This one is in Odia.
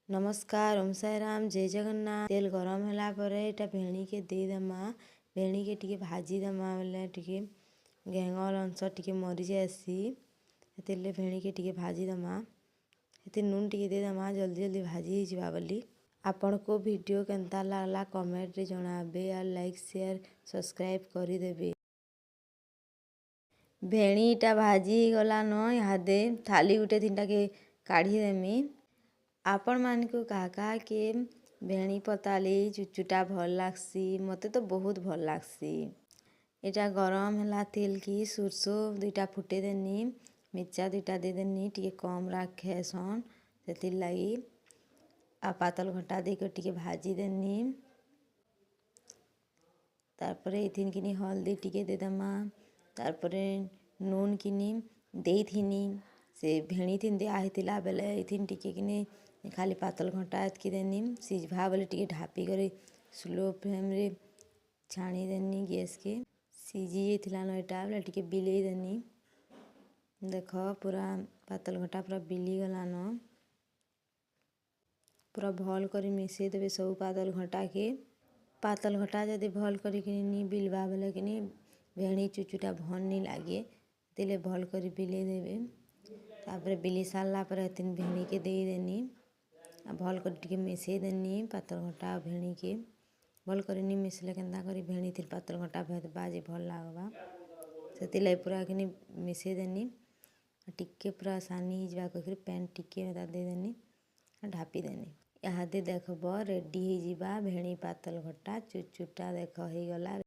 ନମସ୍କାର, ଓମ୍ ସାଇରାମ, ଜୟ ଜଗନ୍ନାଥ। ତେଲ ଗରମ ହେଲା ପରେ ଏଇଟା ଭେଣିକେ ଦେଇଦେମା। ଭେଣିକେ ଟିକେ ଭାଜିଦେମା ବେଲେ ଟିକେ ଘେଙ୍ଗଲ ଅଂଶ ଟିକେ ମରିଯାଏସି। ହେଥିର୍ଲାଗି ଭେଣିକେ ଟିକେ ଭାଜିଦେମା। ହେଥିରେ ନୁନ୍ ଟିକେ ଦେଇଦେମା, ଜଲ୍ଦି ଜଲ୍ଦି ଭାଜି ହେଇଯିବା ବୋଲି। ଆପଣଙ୍କୁ ଭିଡ଼ିଓ କେନ୍ତା ଲାଗଲା, କମେଣ୍ଟରେ ଜଣାବେ ଆଉ ଲାଇକ୍, ସେୟାର, ସବସ୍କ୍ରାଇବ୍ କରିଦେବେ। ଭେଣିଟା ଭାଜି ହେଇଗଲାନ। ଇହାଦେ ଥାଲି ଗୁଟେ ତିନିଟାକେ କାଢ଼ିଦେମି। ଆପଣମାନଙ୍କୁ କାହା କାହାକେ ଭେଣି ପତାଲି ଚୁଚୁଟା ଭଲ୍ ଲାଗ୍ସି? ମତେ ତ ବହୁତ ଭଲ୍ ଲାଗ୍ସି। ଏଇଟା ଗରମ ହେଲା ତେଲକି ସୁରସୋ ଦୁଇଟା ଫୁଟେଇ ଦେନି, ମିର୍ଚା ଦୁଇଟା ଦେଇଦେନି। ଟିକେ କମ୍ ରାଗ ଖାଏସନ୍, ସେଥିର୍ଲାଗି। ଆଉ ପାତଲ ଘଣ୍ଟା ଦେଇକରି ଟିକେ ଭାଜିଦେନି। ତାରପରେ ଏଥିନ୍ କିନି ହଳଦୀ ଟିକେ ଦେଇଦେମା। ତାରପରେ ନୁନ୍ କିନି ଦେଇଥିନି, ସେ ଭେଣିଥିନ୍ ଦିଆ ହେଇଥିଲା ବେଲେ। ଏଇଥିନ୍ ଟିକେ କିନି ଖାଲି ପାତଲ ଘଣ୍ଟା ଏତ୍କି ଦେନି। ସିଝବା ବେଲେ ଟିକେ ଢାପି କରି ସ୍ଲୋ ଫ୍ଲେମ୍ରେ ଛାଣିଦେନି ଗ୍ୟାସ୍କେ। ସିଝି ଯାଇଥିଲାନ ଏଇଟା ବେଲେ ଟିକେ ବିଲେଇ ଦେନି। ଦେଖ, ପୁରା ପାତଲ ଘଣ୍ଟା ପୁରା ବିଲି ଗଲାନ। ପୁରା ଭଲ୍ କରି ମିଶେଇ ଦେବେ ସବୁ ପାତଲ ଘଣ୍ଟାକେ। ପାତଲ ଘଣ୍ଟା ଯଦି ଭଲ୍ କରିକିନି ନି ବିଲବା ବେଲେ କିନି ଭେଣି ଚୁଚୁଟା ଭଲ୍ ନି ଲାଗେ। ହେଥିର୍ଲାଗି ଭଲ୍ କରି ବିଲେଇ ଦେବେ। ତାପରେ ବିଲେଇ ସାରିଲା ପରେ ହେଥିନ୍ ଭେଣିକେ ଦେଇଦେନି ଆଉ ଭଲ୍ କରି ଟିକେ ମିଶେଇ ଦେନି ପାତଲ ଘଣ୍ଟା ଆଉ ଭେଣିକେ। ଭଲ୍ କରି ନି ମିଶିଲେ କେନ୍ତା କରି ଭେଣିଥିର୍ ପାତଲ ଘଣ୍ଟା ଭେଦବା ଯେ ଭଲ୍ ଲାଗ୍ବା? ସେଥିର୍ଲାଗି ପୁରା କିନି ମିଶେଇ ଦେନି। ଟିକେ ପୁରା ସାନି ହେଇଯିବା କହିକରି ପାଏନ୍ ଟିକେ ହେତା ଦେଇଦେନି ଆଉ ଢାପିଦେନି। ଇହାଦେ ଦେଖବ, ରେଡ଼ି ହେଇଯିବା ଭେଣି ପାତଲ ଘଟା ଚୁଚୁଟା। ଦେଖ, ହେଇଗଲା।